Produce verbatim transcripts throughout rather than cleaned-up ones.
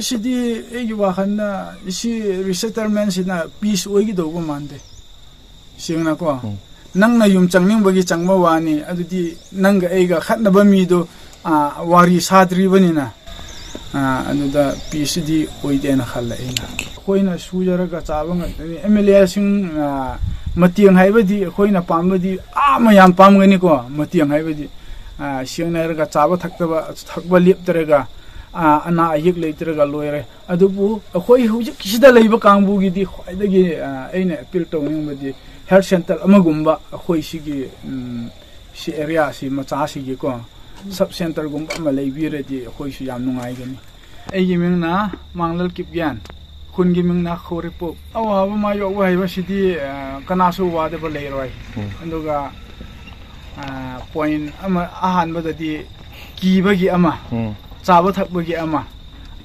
ꯁꯤꯗꯤ ꯑꯩꯒꯤ ꯋꯥꯈꯜꯗ ꯁꯤ resettlement ꯁꯤꯅ peace ꯑꯣꯏꯒꯗꯧꯕ ꯃꯥꯟꯗꯦ꯫ ꯁꯦꯡꯅꯀꯣ, ꯎꯝ꯫ ꯅꯪꯅ ꯌꯨꯝ ꯆꯪꯅꯤꯡꯕꯒꯤ ꯆꯪꯕ ꯋꯥꯅꯤ, ꯑꯗꯨꯗꯤ ꯅꯪꯒ ꯑꯩꯒ ꯈꯠꯅꯕ ꯃꯤꯗꯣ, ꯑꯥ, ꯋꯥꯔꯤ ꯁꯥꯗ꯭ꯔꯤꯕꯅꯤꯅ, ꯑꯥ, ꯑꯗꯨꯗ peace ꯁꯤꯗꯤ ꯑꯣꯏꯗꯦꯅ ꯈꯜꯂꯦ ꯑꯩꯅ꯫ ꯑꯩꯈꯣꯏꯅ ꯁꯨꯖꯔꯒ ꯆꯥꯕ ꯉꯥꯛꯇꯅꯤ꯫ ꯑꯦꯝ ꯑꯦꯜ ꯑꯦꯁꯤꯡ, ꯑꯥ, ꯃꯇꯦꯡ ꯍꯥꯏꯕꯗꯤ ꯑꯩꯈꯣꯏꯅ ꯄꯥꯝꯕꯗꯤ ꯑꯥ ꯃꯌꯥꯝ ꯄꯥꯝꯒꯅꯤꯀꯣ, ꯃꯇꯦꯡ ꯍꯥꯏꯕꯗꯤ, ꯑꯥ, ꯁꯦꯡꯅ ꯍꯥꯏꯔꯒ ꯆꯥꯕ ꯊꯛꯇꯕ, ꯊꯛꯄ ꯂꯦꯞꯇ꯭ꯔꯒ, ꯑꯥ, ꯑꯅꯥ ꯑꯌꯦꯛ ꯂꯩꯇ꯭ꯔꯒ ꯂꯣꯏꯔꯦ꯫ ꯑꯗꯨꯕꯨ ꯑꯩꯈꯣꯏ ꯍꯧꯖꯤꯛꯁꯤꯗ ꯂꯩꯕ ꯀꯥꯡꯕꯨꯒꯤꯗꯤ ꯈ꯭ꯋꯥꯏꯗꯒꯤ, ꯑꯥ, ꯑꯩꯅ appeal ꯇꯧꯅꯤꯡꯕꯗꯤ health centre ꯑꯃꯒꯨꯝꯕ ꯑꯩꯈꯣꯏ ꯁꯤꯒꯤ, ꯎꯝ, ꯁꯤ area ꯁꯤ ꯃꯆꯥꯁꯤꯒꯤꯀꯣ sub centre ꯒꯨꯝꯕ ꯑꯃ ꯂꯩꯕꯤꯔꯗꯤ ꯑꯩꯈꯣꯏꯁꯨ ꯌꯥꯝ ꯅꯨꯡꯉꯥꯏꯒꯅꯤ꯫ ꯑꯩꯒꯤ ꯃꯤꯡꯅ ꯃꯥꯡꯂꯜ ꯀꯤꯞꯒꯦꯟ, ꯈꯨꯟꯒꯤ ꯃꯤꯡꯅ ꯈꯧꯔꯤꯄꯨꯞ꯫ ꯑꯋꯥꯕ ꯃꯥꯌꯣꯛꯄ ꯍꯥꯏꯕꯁꯤꯗꯤ, ꯑꯥ, ꯀꯅꯥꯁꯨ ꯋꯥꯗꯕ ꯂꯩꯔꯣꯏ꯫ ꯎꯝ꯫ ꯑꯗꯨꯒ, ꯑꯥ, point ꯑꯃ, ꯑꯍꯥꯟꯕꯗꯗꯤ ꯀꯤꯕꯒꯤ ꯑꯃ, ꯎꯝ꯫ ꯆꯥꯕ ꯊꯛꯄꯒꯤ ꯑꯃ,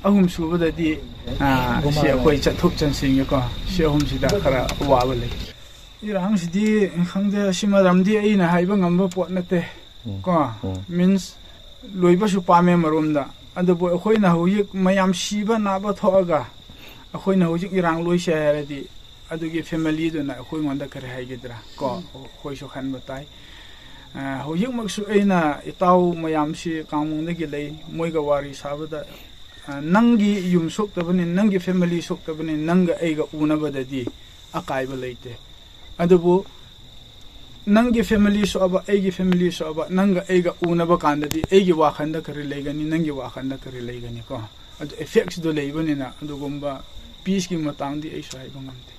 ꯑꯍꯨꯝ ꯁꯨꯕꯗꯗꯤ, ꯑꯥ, ꯁꯤ ꯑꯩꯈꯣꯏ ꯆꯠꯊꯣꯛ ꯆꯠꯁꯤꯟꯒꯤꯀꯣ, ꯁꯤ ꯑꯍꯨꯝꯁꯤꯗ ꯈꯔ ꯑꯋꯥꯕ ꯂꯩ꯫ ꯏꯔꯥꯡꯁꯤꯗꯤ ꯈꯪꯗꯦ, ꯑꯁꯤ ꯃꯔꯝꯗꯤ ꯑꯩꯅ ꯍꯥꯏꯕ ꯉꯝꯕ ꯄꯣꯠ ꯅꯠꯇꯦ꯫ ꯎꯝ꯫ ꯀꯣ? ꯎꯝ꯫ Means, ꯂꯣꯏꯕꯁꯨ ꯄꯥꯝꯃꯦ ꯑꯃꯔꯣꯝꯗ꯫ ꯑꯗꯨꯕꯨ ꯑꯩꯈꯣꯏꯅ ꯍꯧꯖꯤꯛ ꯃꯌꯥꯝ ꯁꯤꯕ ꯅꯥꯕ ꯊꯣꯛꯑꯒ ꯑꯩꯈꯣꯏꯅ ꯍꯧꯖꯤꯛ ꯏꯔꯥꯡ ꯂꯣꯏꯁꯦ ꯍꯥꯏꯔꯗꯤ ꯑꯗꯨꯒꯤ family ꯗꯨꯅ ꯑꯩꯈꯣꯏꯉꯣꯟꯗ ꯀꯔꯤ ꯍꯥꯏꯒꯗ꯭ꯔꯥ? ꯀꯣ? ꯎꯝ꯫ ꯑꯩꯈꯣꯏꯁꯨ ꯈꯟꯕ ꯇꯥꯏ꯫ ꯑ, ꯍꯧꯖꯤꯛꯃꯛꯁꯨ ꯑꯩꯅ ꯏꯇꯥꯎ ꯃꯌꯥꯝꯁꯤ ꯀꯥꯡꯃꯣꯡꯗꯒꯤ ꯂꯩ, ꯃꯣꯏꯒ ꯋꯥꯔꯤ ꯁꯥꯕꯗ, ꯑ, ꯅꯪꯒꯤ ꯌꯨꯝ ꯁꯣꯛꯇꯕꯅꯤ, ꯅꯪꯒꯤ family ꯁꯣꯛꯇꯕꯅꯤ, ꯅꯪꯒ ꯑꯩꯒ ꯎꯅꯕꯗꯗꯤ ꯑꯀꯥꯏꯕ ꯂꯩꯇꯦ꯫ ꯑꯗꯨꯕꯨ ꯅꯪꯒꯤ family ꯁꯣꯛꯑꯕ, ꯑꯩꯒꯤ family ꯁꯣꯛꯑꯕ, ꯅꯪꯒ ꯑꯩꯒ ꯎꯅꯕ ꯀꯥꯟꯗꯗꯤ ꯑꯩꯒꯤ ꯋꯥꯈꯜꯗ ꯀꯔꯤ ꯂꯩꯒꯅꯤ, ꯅꯪꯒꯤ ꯋꯥꯈꯜꯗ ꯀꯔꯤ ꯂꯩꯒꯅꯤ ꯀꯣ? ꯑꯗꯨ effects ꯗꯣ ꯂꯩꯕꯅꯤꯅ ꯑꯗꯨꯒꯨꯝꯕ peace ꯀꯤ ꯃꯇꯥꯡꯗꯤ ꯑꯩꯁꯨ ꯍꯥꯏꯕ ꯉꯝꯗꯦ꯫